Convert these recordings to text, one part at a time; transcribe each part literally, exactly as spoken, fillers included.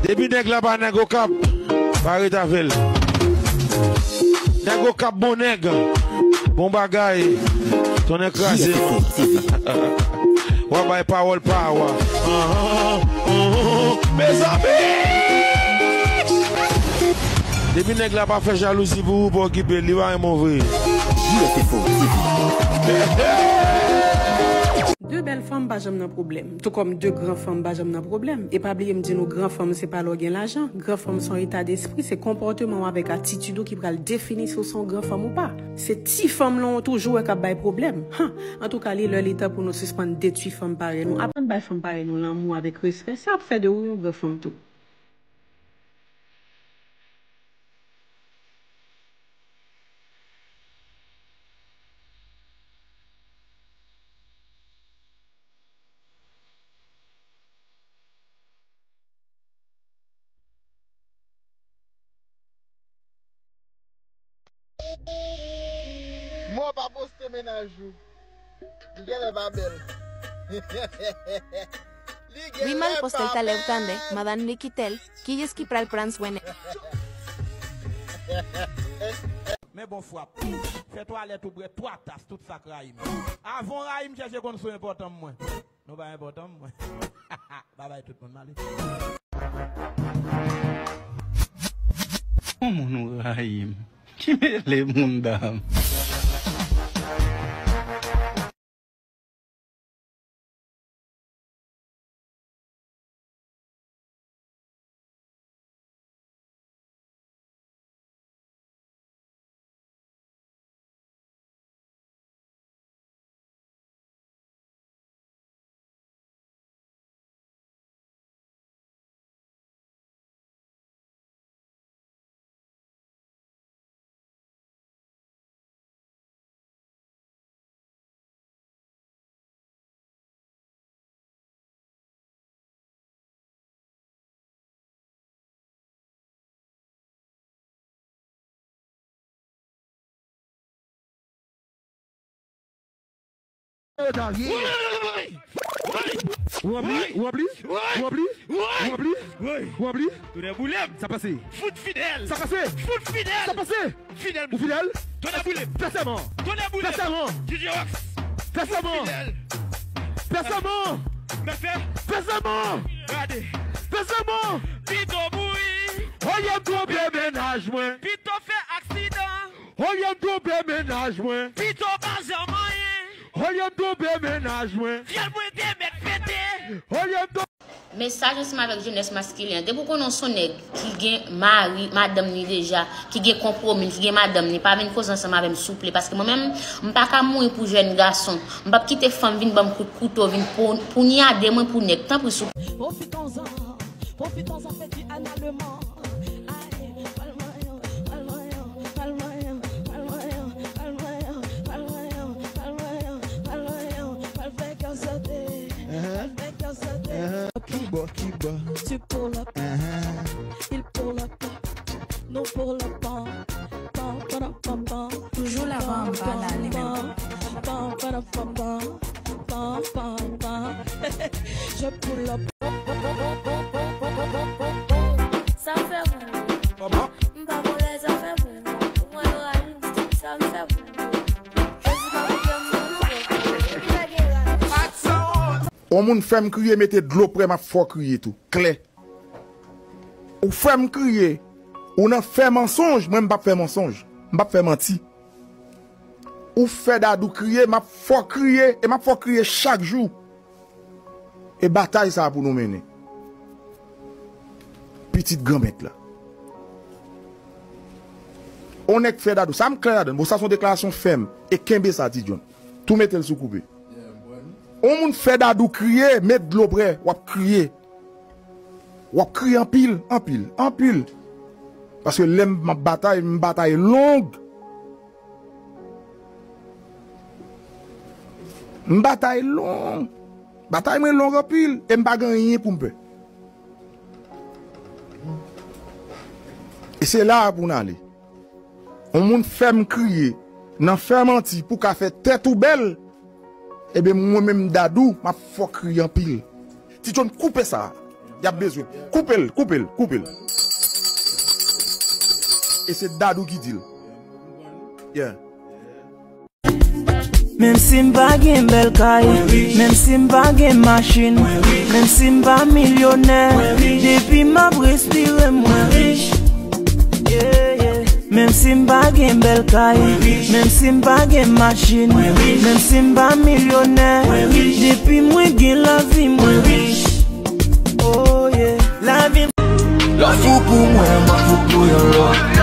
Depi nèg la pa nèg Okap, pa ret avè l. Nèg Okap bon nèg, bon bagay, tonnè kraze. W ap bay pawòl pa w. Mezanmi! Depi nèg la pa fè jalouzi pou ou, pa okipe l, li pa renmen w vre. De bèl fanm pa janm nan pwoblèm, tou kòm de gran fanm pa janm nan pwoblèm. E pa bliye m di nou, gran fanm se pa lè w gen lajan. Gran fanm se yon eta despri, se konpòteman w avèk atitid ou ki pral defini si w se yon gran fanm ou pa. Se ti fanm lan w toujou wè k ap bay pwoblèm. Han! Antouka, li lè li tan pou nou sispann detwi fanm parèy nou. Aprann bay fanm parèy nou lanmou avèk respè, sa ap fè de ou yon gran fanm tou. Mò pa poste mennaj ou. Li genlè pa bèl. Li genlè pa bèl. Wi, m al poste l talè, ou tande, madanm li kite l, kiyès ki pral pran swen l? Men bon frap. Fè twalèt ou bwè twa tas, tout sa k rayi m. Avan w rayi m, chèche konn si w enpòtan mwen. Nou pa enpòtan mwen. Babay tout moun, m ale. Yon moun ou rayi m. Ki mele moun dam. Ou rempli, ou rempli, ou rempli, ou rempli, ou rempli, ou rempli. Tonnè boule m. Sa pase. Fout fidèl. Sa pase. Fout fidèl. Sa pase. Fidèl. Ou fidèl? Tonnè boule m. Fè sèman. Tonnè boule m. Fè sèman. D J Rocks. Fè sèman. Fidèl. Fè sèman. Mèt fè. Fè sèman. Gade. Fè sèman. Pito mouri. Olye m twonpe mennaj mwen. Pito fè aksidan. Olye m twonpe mennaj mwen. Pito pa janm anyen. Olye m twonpe mennaj mwen. Fyèl mwen te mèt pete. Olye m twonpe. Mesaj ansanm avèk jenès maskilen an. Depi w konnen w se yon nèg ki gen mari, madanm ni deja, ki gen konpwomi, ki gen madanm ni, pa vin koze ansanm avè m souple, paske mwen menm, m pa ka mouri pou jèn gason. M p ap kite fanm vin ban m kout kouto, vin pou, pounyade mwen pou nèg. Tanpri souple. Profitons-en, profitons-en, fè di Anna le man. Ay, pral manyen, pral manyen, pral manyen, pral fè kè w sote, pral fè kè w sote. Ki bò, ki bò. Tu pull up, il pull up, nou pull up, pam, pam, pam, pam, pam. Toujou lava anba la, li menm. Pam, pam, pam, pam, pam, pam, pam. Je pull up. Sa fè bon. M pa konn lè sa fè bon. Ou mwen rayi m, sa m fè bon. Jezi pa konn lè m bon. Li pa gen ray. On moun fè m kriye, mete dlo prè, m ap fè w kriye tou. Klè. Ou fè m kriye. Ou nan fè mansonj, mwen m p ap fè mansonj. M p ap fè manti. Ou fè Dadou kriye, m ap fè w kriye, e m ap fè w kriye chak jou. E batay sa a pou nou mennen. Pitit Granmèt la. On nèg fè Dadou, sa m klè ladan l. Bon, sa se yon deklarasyon fèm. E kenbe sa, Ti John. Tou mete l sou koupe. On moun fè Dadou kriye, met dlo prè, w ap kriye. W ap kriye anpil, anpil, anpil. Paske lè m ap batay, m batay long. M batay long. Batay mwen long anpil e m pa gen anyen pou m pè. E se la a pou n ale. On moun fè m kriye nan fè manti pou ka fè tèt ou bèl. Ebyen, mwen menm Dadou, m ap fè w kriye anpil. Ti John, koupe sa a. Y ap bezwen. Koupe l, koupe l, koupe l. E se Dadou ki di l. Yeah. Menm si m pa gen bèl kay, menm si m pa gen machin, menm si m pa milyonè, depi m ap respire, mwen rich. Yeah, yeah. Menm si m pa gen bèl kay, menm si m pa gen machin, menm si m pa milyonè, depi mwen gen lavi, mwen rich. Oh, yeah. Lavi m. Lè w fou pou mwen, mwen fou pou yon lòt.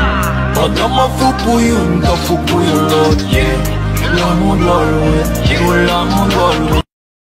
Pandan mwen fou pou youn, m fou pou yon lòt, yeah. Lanmou dwòl, wi, yo, lanmou dwòl, wi.